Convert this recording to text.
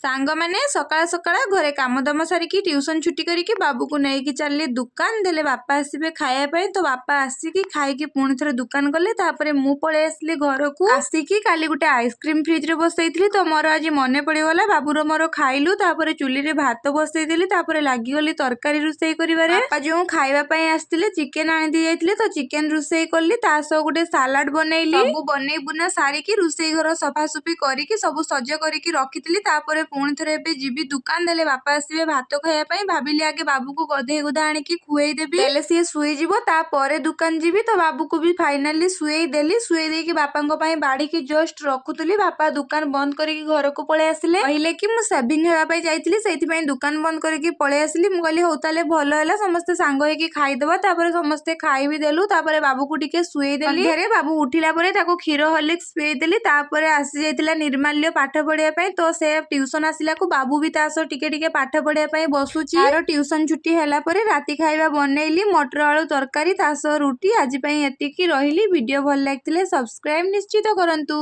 ସାଙ୍ଗମାନେ, ସକାଳ ସକାଳ ଘରେ କାମ ଦାମ ସାରିକି, ଟ୍ୟୁସନ୍ ଛୁଟି କରିକି ବାବୁକୁ ନେଇକି ଚାଲିଲି ଦୋକାନ। ଦେଲେ ବାପା ଆସିବେ ଖାଇବା ପାଇଁ। ତ ବାପା ଆସିକି ଖାଇକି ପୁଣି ଥରେ ଦୋକାନ ଗଲେ। ତାପରେ ମୁଁ ପଳେଇ ଆସିଲି ଘରକୁ। ଆସିକି କାଲି ଗୋଟେ ଆଇସ୍କ୍ରିମ୍ ଫ୍ରିଜରେ ବସେଇଥିଲି, ତ ମୋର ଆଜି ମନେ ପଡ଼ିଗଲା। ବାବୁର ମୋର ଖାଇଲୁ। ତାପରେ ଚୁଲିରେ ଭାତ ବସେଇଦେଲି। ତାପରେ ଲାଗିଗଲି ତରକାରୀ ରୋଷେଇ କରିବାରେ। ବାପା ଯେଉଁ ଖାଇବା ପାଇଁ ଆସିଥିଲେ, ଚିକେନ ଆଣି ଦେଇ ଯାଇଥିଲେ, ତ ଚିକେନ ରୋଷେଇ କଲି, ତା ସହ ଗୋଟେ ସାଲାଡ ବନେଇଲି। ସବୁ ବନେଇ ବୁନା ସାରିକି, ରୋଷେଇ ଘର ସଫାସୁଫି କରିକି, ସବୁ ସଜ କରିକି ରଖିଥିଲି। ତାପରେ ପୁଣି ଥରେ ଏବେ ଯିବି ଦୋକାନ। ଦେଲେ ବାପା ଆସିବେ ଭାତ ଖାଇବା ପାଇଁ। ଭାବିଲି ଆଗେ ବାବୁକୁ ଗଧେଇ ଗୁଧା ଆଣିକି ଖୁଏଇ ଦେବି, ଦେଲେ ସିଏ ଶୋଇଯିବ, ତାପରେ ଦୋକାନ ଯିବି। ତ ବାବୁକୁ ବି ଫାଇନାଲି ଶୁଏଇ ଦେଲି। ଶୁଏଇ ଦେଇକି ବାପାଙ୍କ ପାଇଁ ବାଢିକି ଜଷ୍ଟ ରଖୁଥିଲି, ବାପା ଦୋକାନ ବନ୍ଦ କରିକି ଘରକୁ ପଳେଇ ଆସିଲେ। କହିଲେ କି ମୁଁ ସେଭିଂ ହେବା ପାଇଁ ଯାଇଥିଲି, ସେଇଥିପାଇଁ ଦୋକାନ ବନ୍ଦ କରିକି ପଳେଇ ଆସିଲି। ମୁଁ କହିଲି, ହଉ ତାହେଲେ ଭଲ ହେଲା, ସମସ୍ତେ ସାଙ୍ଗ ହେଇକି ଖାଇଦବା। ତାପରେ ସମସ୍ତେ ଖାଇ ବି ଦେଲୁ। ତାପରେ ବାବୁକୁ ଟିକେ ଶୁଏଇ ଦେଲି। ସନ୍ଧ୍ୟାରେ ବାବୁ ଉଠିଲା ପରେ ତାକୁ କ୍ଷୀର ହର୍ଲିକ୍ସ ପିଏଇ ଦେଲି। ତାପରେ ଆସି ଯାଇଥିଲା ନିର୍ମାଲ୍ୟ ପାଠ ପଢିବା ପାଇଁ। ତ ସେ ଟ୍ୟୁସନ ଆସିଲାକୁ ବାବୁ ବି ତା ସହ ଟିକେ ଟିକେ ପାଠ ପଢିବା ପାଇଁ ବସୁଛି। ତାର ଟ୍ୟୁସନ ଛୁଟି ହେଲା ପରେ ରାତି ଖାଇବା ବନେଇଲି, ମଟର ଆଳୁ ତରକାରୀ, ତା ସହ ରୁଟି। ଆଜି ପାଇଁ ଏତିକି ରହିଲି। ଭିଡିଓ ଭଲ ଲାଗିଥିଲେ ସବସ୍କ୍ରାଇବ ନିଶ୍ଚିତ କରନ୍ତୁ।